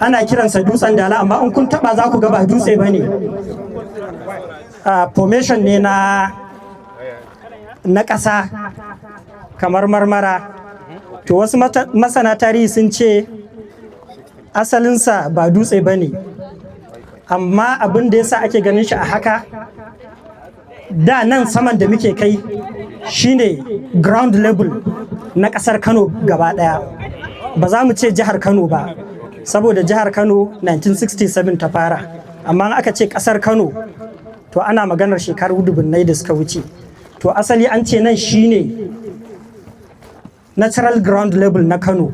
Ana kiransa Dutsen Dala, amma in kun taba za ku ga ba dutse ba ne, formation ne na ƙasa kamar marmara. To, wasu masana tarihi sun ce asalinsa ba dutse ba ne, amma abin da yasa ake ganin shi a haka, da nan saman da muke kai shine ground level na ƙasar Kano gaba ɗaya. Ba za mu ce jihar Kano ba, saboda jihar Kano 1967 ta fara, amma aka ce ƙasar Kano, to ana maganar shekaru dubunnai da suka wuce. To, asali an ce nan shine natural ground level na Kano,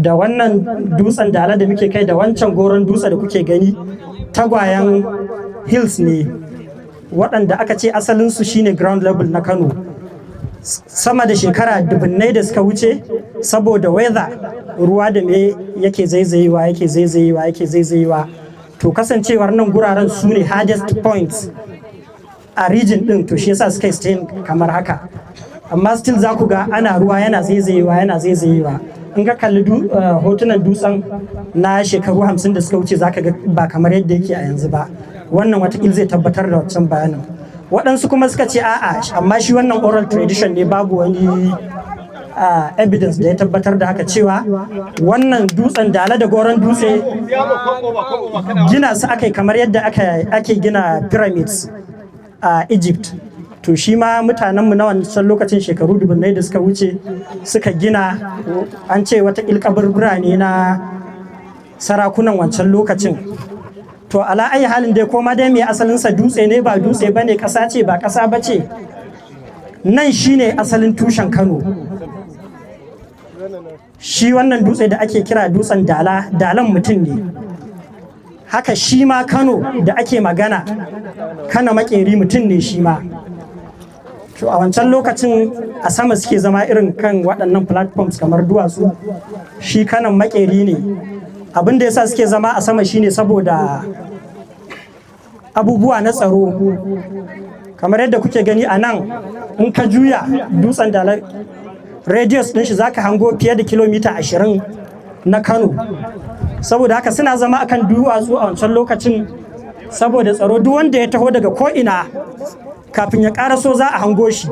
da wannan Dutsen Dala da muke kai da wancan Goron Dutse da kuke gani, tagwayen hills ne waɗanda aka ce asalinsu shine ground level na Kano. Sama da shekara dubunnai da suka wuce, saboda weather, ruwa da me yake zaizayewa, yake zaizayewa, yake zaizayewa, to kasancewar nan guraren su ne hardest points a region din, to shi yasa suka stay kamar haka. Amma still za ku ga ana ruwa yana zaizayewa, yana zaizayewa. In ka kalli hotunan dutsen na shekaru 50 da suka wuce, zaka ga ba kamar yadda yake a yanzu ba. Wannan watakil zai tabbatar da wancan bayanin. Waɗansu kuma suka ce a'a, amma shi wannan oral tradition ne, babu wani evidence da ya tabbatar da haka, cewa wannan Dutsen Dala da Goron Dutse gina su aka kamar yadda ake gina pyramids a Egypt. To, shi ma mutanenmu na wancan lokacin, shekaru dubunnai da suka wuce, suka gina. An ce wata kaburbura ne na sarakunan wancan lokacin. To, ala ayi halin dai, koma dai mai asalinsa, dutse ne ba dutse ba ne, ƙasa ce ba ƙasa ba ce, nan shine asalin tushen Kano. Shi wannan dutse da ake kira Dutsen Dala, dalan mutum ne. Haka shi ma Kano da ake magana, Kana Makeri mutum ne shi ma. To, a wancan lokacin a sama suke zama, irin kan waɗannan platforms kamar duwatsu. Shi Kanan Makeri ne. Abin da yasa suke zama a sama shine saboda abubuwa na tsaro. Kamar yadda kuke gani a nan, in ka juya Dutsen Dala, radius ɗin shi zaka hango fiye da kilomita 20 na Kano. Saboda haka suna zama akan duwatsu a wancan lokacin saboda tsaro. Duk wanda ya taho daga ko'ina, kafin ya karaso za a hango shi.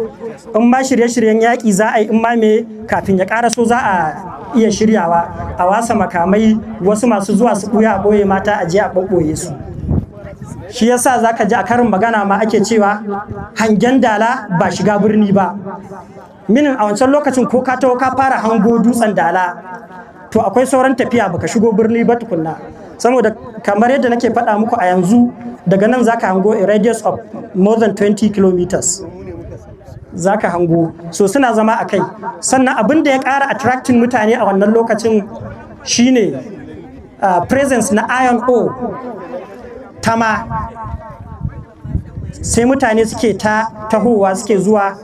In ma shirye-shiryen yaƙi za a yi, in ma me, kafin ya karaso za a iya shiryawa, a wasa makamai, wasu masu zuwa su ɓuya a ɓoye, mata a je a ɓoɓɓoye su. Shi yasa za ka ji a karin magana ma ake cewa hangen Dala ba shiga birni ba. Meaning, a wancan lokacin ko ka taho ka fara hango Dutsen Dala, to akwai sauran tafiya, baka shigo birni ba tukunna. Saboda kamar yadda nake faɗa muku a yanzu, daga nan zaka hango a radius of more than 20 kilometers zaka hango. So suna zama a kai. Sannan abin da ya ƙara attracting mutane a wannan lokacin shine presence na iron ore, tama. Sai mutane suke ta tahowa, suke zuwa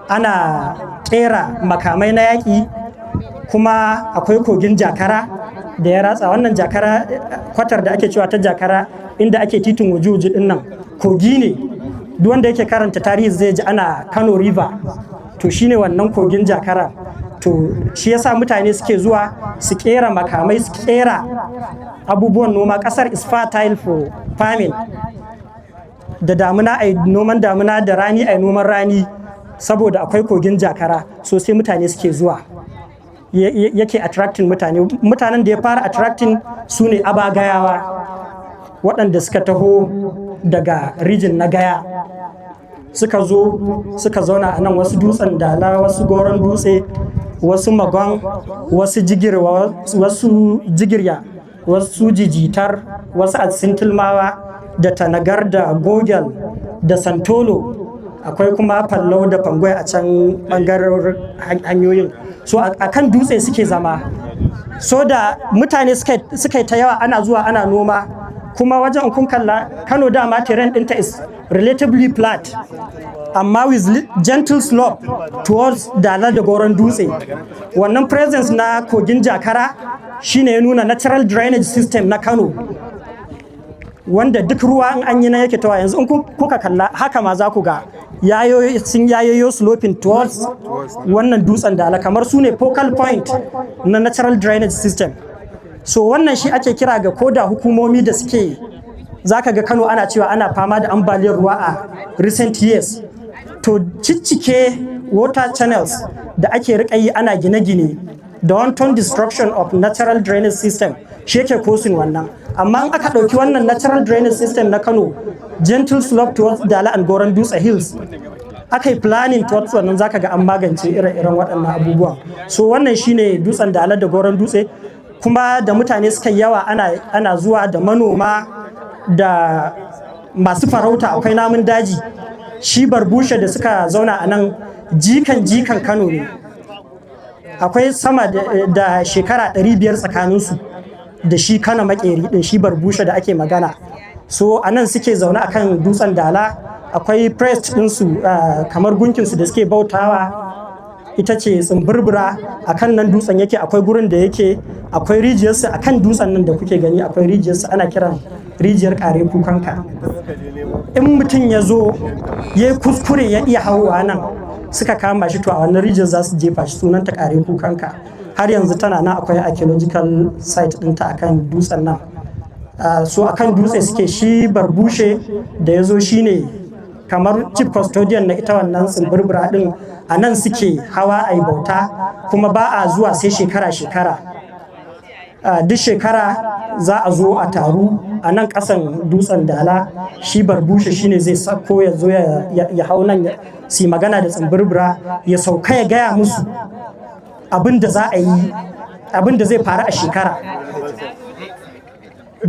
ana ƙera makamai na yaƙi. Kuma akwai kogin Jakara da ya ratsa wannan Jakara, kwatar da ake cewa ta Jakara, inda ake titin wuji-wuji din nan, kogi ne. Duk wanda yake karanta tarihi zai ji ana Kano River, to shine wannan kogin Jakara. To, shi yasa mutane suke zuwa su kera makamai, su kera abubuwan noma. Kasar is fertile for farming. Da damuna a noman damuna, da rani a noman rani, saboda akwai kogin Jakara. So sai mutane suke zuwa, yake attracting mutane. Mutanen da ya fara attracting su ne Abagayawa, waɗanda suka taho daga region na Gaya, suka zo suka zauna a nan, wasu Dutsen Dala, wasu Goron Dutse, wasu Magon, wasu Jigir, wasu Jigirya, wasu Jijitar, wasu a Sintilmawa da Tanagar da Gogel da Santolo. Akwai kuma Fallau da Fangwai a can ɓangaren hanyoyin. So a kan dutse suke zama. So da mutane suka yi ta yawa, ana zuwa ana noma. Kuma wajen kun kalla, Kano dama terrain ɗinta is relatively flat, amma with gentle slope towards Dala da Goron Dutse. Wannan presence na kogin Jakara shine ya nuna natural drainage system na Kano, wanda duk ruwa in an yi na yake tawa. Yanzu in kuka kalla haka ma, za ku ga yayoyi sun yayoyo sloping towards wannan Dutsen Dala, kamar su ne focal point na natural drainage system. So wannan shi ake kira ga koda hukumomi da suke, zaka ga Kano ana cewa ana fama da ambaliyar ruwa a recent years. To, ciccike water channels da ake rika yi ana gine-gine da wanton destruction of natural drainage system shi yake causing wannan. Amma in aka ɗauki wannan natural drainage system na Kano, gentle slope towards Dala and Goron Dutse Hills, aka yi planning towards wannan, zaka ga an magance ire-iren waɗannan abubuwan. So wannan shine dutsen Dala da Goron Dutse. Kuma da mutane suka yi yawa, ana zuwa da manoma da masu farauta, akwai namun daji. Shi Barbushe da suka zauna a nan jikan jikan Kano ne. Akwai sama da shekara 500 tsakaninsu da shi Kano Makeri din, shi Barbushe da ake magana. So a nan suke zaune akan dutsen Dala. Akwai priest ɗinsu, kamar gunkinsu da suke bautawa, ita ce Tsumburbura. A kan nan dutsen yake, akwai gurin da yake, akwai rijiyarsu a kan dutsen nan da kuke gani. Akwai rijiyarsu, ana kiran rijiyar Kare Kukanka. In mutum ya zo ya yi kuskure ya iya hauwa nan, suka kama shi, to a wannan rijiyar za su jefa shi. Sunanta Kare Kukanka, har yanzu tana nan, akwai archaeological site ɗinta akan dutsen nan. So akan dutse suke. Shi Barbushe da ya zo shine kamar chief custodian na ita wannan Tsumburbura din. A nan suke hawa a bauta, kuma ba a zuwa sai shekara-shekara. Duk shekara za a zo a taru a nan kasan dutsen Dala. Shi Barbushe shine zai sako ya zo ya hau nan su magana da Tsumburbura, ya sauka ya gaya musu abin da za a yi, abin da zai faru a shekara.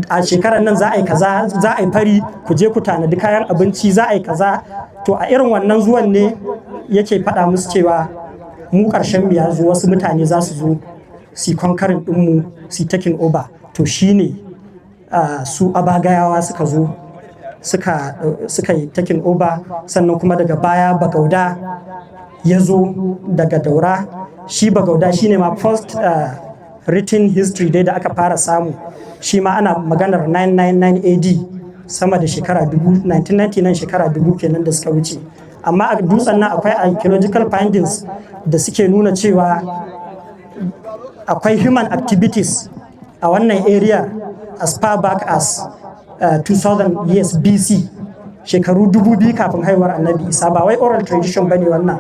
A shekarar nan za a yi kaza, za a yi fari, ku je ku tanadi kayan abinci, za a yi kaza. To, a irin wannan zuwan ne yake faɗa musu cewa mu ƙarshen mu ya zo, wasu mutane za su zo su conquering ɗinmu, su taking over. To, shine su Abagayawa suka zo suka yi taking over. Sannan kuma daga baya Bagauda ya zo daga Daura. Shi Bagauda shine ma first written history dai da aka fara samu. Shi ma ana maganar 999 AD, sama da shekara 1000, 1999, shekara 1000 kenan da suka wuce. Amma a dutsen nan akwai archaeological findings da suke nuna cewa akwai human activities a wannan area as far back as 2000 years BC, shekaru 2000 kafin haihuwar Annabi Isa. Ba wai oral tradition bane wannan,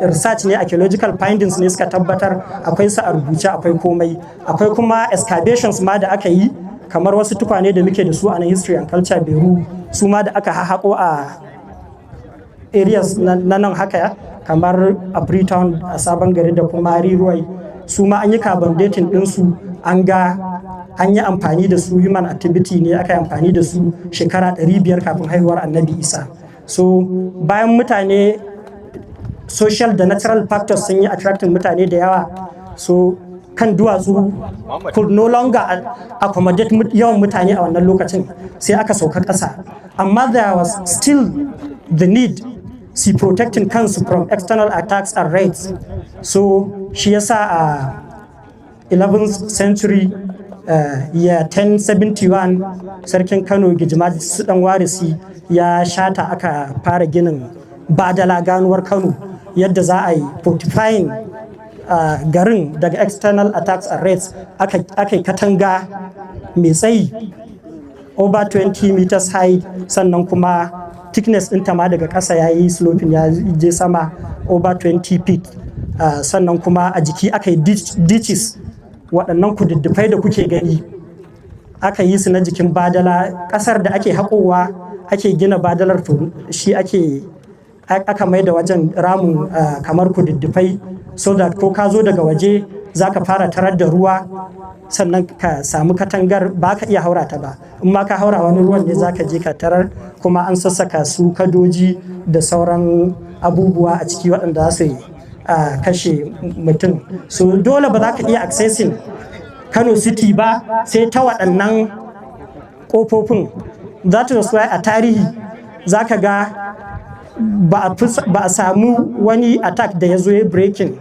research ne, archaeological findings ne suka tabbatar. Akwai su a rubuce, akwai komai. Akwai kuma excavations ma da aka yi, kamar wasu tukwane da muke da su a nan History and Culture Bureau, su ma da aka hahaƙo a areas na nan haka, kamar a Freetown, a Sabon Gari da kuma Riruwai. Su ma an yi carbon dating ɗinsu, an ga an yi amfani da su, human activity ne aka yi amfani da su shekara 500 kafin haihuwar Annabi Isa. So bayan mutane, social da natural factors sun yi attracting mutane da yawa, so kan duwatsu could no longer accommodate yawan mutane a wannan lokacin, sai aka sauka ƙasa. Amma there was still the need su protecting kansu from external attacks and raids. So shi yasa a 11th century, year 1071, Sarkin Kano Gijima su Dan Warisi ya shata aka fara ginin badala, ganuwar Kano, yadda za a yi fortifying garin daga external attacks and raids. Aka yi katanga mai tsayi, over 20 meters high, sannan kuma thickness ɗinta ma daga ƙasa ya yi sloping ya je sama over 20 feet. Sannan kuma a jiki aka yi ditches, waɗannan kududdufai da kuke gani, aka yi su na jikin badala. Ƙasar da ake haƙowa ake gina badalar, to shi ake aka mai da wajen ramin kamar kududdufai, so that ko ka zo daga waje za ka fara tarar da ruwa, sannan ka samu katangar, ba ka iya haura ta ba. In ma ka haura, wani ruwan ne za ka je ka tarar. Kuma an sassaka su kadoji da sauran abubuwa a ciki waɗanda za su kashe mutum. So dole ba za ka iya accessing Kano City ba sai ta waɗannan ƙofofin. That was why a tarihi za ka ga ba a samu wani attack da ya zo ya breaking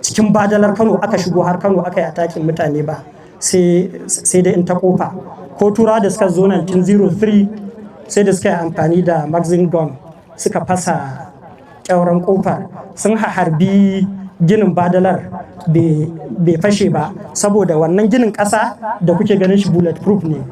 cikin badalar Kano, aka shigo har Kano aka yi attacking mutane ba, sai dai in ta kofa. Ko Turawa da suka zo 1903, sai da suka yi amfani da Maxim gun suka fasa kyauran kofar, sun harbi Ginin badalar bai fashe ba, saboda wannan ginin ƙasa da kuke ganin shi bullet proof ne,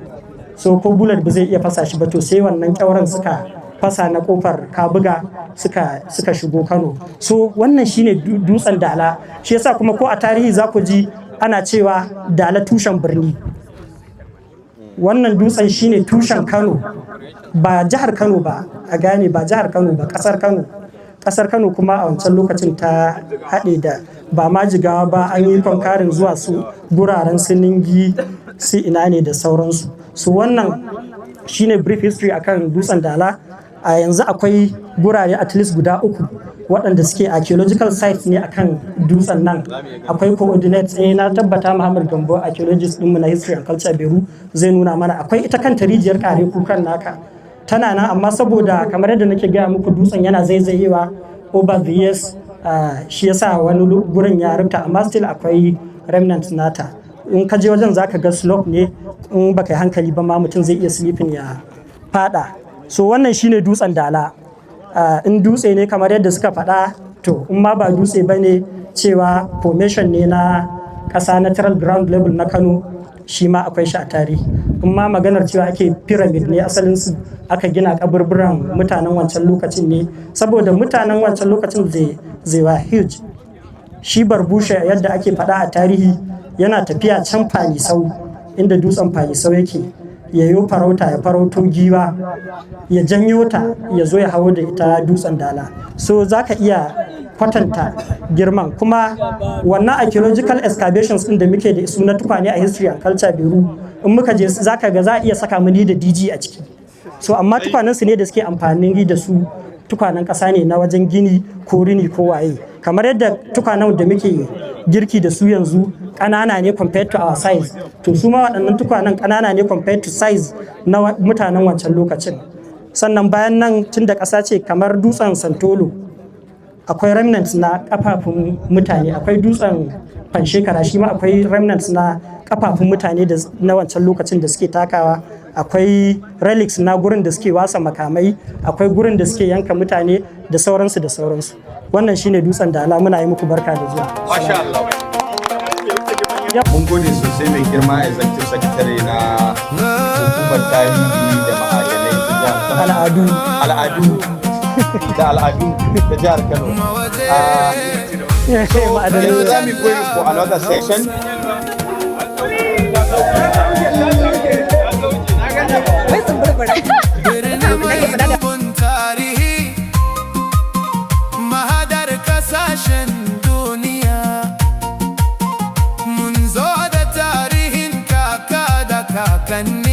so ko bullet ba zai iya fasa shi ba. To, sai wannan kyauran suka fasa na Kofar Kabuga, suka shigo Kano. So wannan shine Dutsen Dala. Shi yasa kuma ko a tarihi za ku ji ana cewa Dala tushen birni. Wannan dutsen shine tushen Kano, ba jihar Kano ba, a gane, ba jihar Kano ba, kasar Kano. Kasar Kano kuma a wancan lokacin ta haɗe da ba ma Jigawa ba, an yi conquering zuwa su guraren su Ningi, su ina ne da sauransu. Su wannan shine brief history akan Dutsen Dala. A yanzu akwai gurare at least guda uku waɗanda suke archaeological sites ne akan dutsen nan. Akwai coordinates. Na tabbata Muhammad Gambo, archaeologist ɗinmu na History and Culture Bureau, zai nuna mana. Akwai ita kanta rijiyar kare kukan naka, tana nan, amma saboda kamar yadda nake gaya muku, dutsen yana zaizayewa over the years, shi yasa wani gurin ya rufta, amma still akwai remnant nata. In ka je wajen zaka ga slope ne, in baka yi hankali ba ma mutum zai iya slipping ya fada. So wannan shine Dutsen Dala. In dutse ne kamar yadda suka faɗa, to, in ma ba dutse ba ne, cewa formation ne na ƙasa, natural ground level na Kano, shi ma akwai shi a tarihi. In ma maganar cewa ake pyramid ne asalin su aka gina kaburburan mutanen wancan lokacin ne, saboda mutanen wancan lokacin they were huge. Shi Barbushe, yadda ake faɗa a tarihi, yana tafiya can Fanisau, inda dutsen Fanisau yake, ya yi farauta, ya farauto giwa, ya janyo ta, ya zo ya hawo da ita Dutsen Dala. So za ka iya kwatanta girman. Kuma wannan archaeological excavations din da muke da su na tukwane a History and Culture Bureau, in muka je za ka ga za a iya saka muni da DG a ciki. So amma tukwanen su ne da suke amfani da su, tukwanen ƙasa ne na wajen gini ko rini ko waye. Kamar yadda tukwanen da muke girki da su yanzu ƙanana ne compared to our size, to su ma waɗannan tukwanen ƙanana ne compared to size na mutanen wancan lokacin. Sannan bayan nan, tun da ƙasa ce, kamar dutsen Santolo, akwai remnants na kafafun mutane. Akwai dutsen Fanshekara, shi ma akwai remnants na kafafun mutane da na wancan lokacin da suke takawa. Akwai relics na gurin da suke wasa makamai, akwai gurin da suke yanka mutane, da sauransu da sauransu. Wannan shine Dutsen Dala. Muna yi muku barka da zuwa. Masha Allah. Mun gode sosai, mai girma Executive Secretary na Hukumar Tarihi da Ma'adanai ta Jihar Kano. Al'adu. Al'adu da al'adu ta jihar Kano. Ma'adanai. Yanzu za mu going for another session. Birnin mai dubun tarihi, mahadar kasashen duniya. Mun zo da tarihin kaka da kakanni.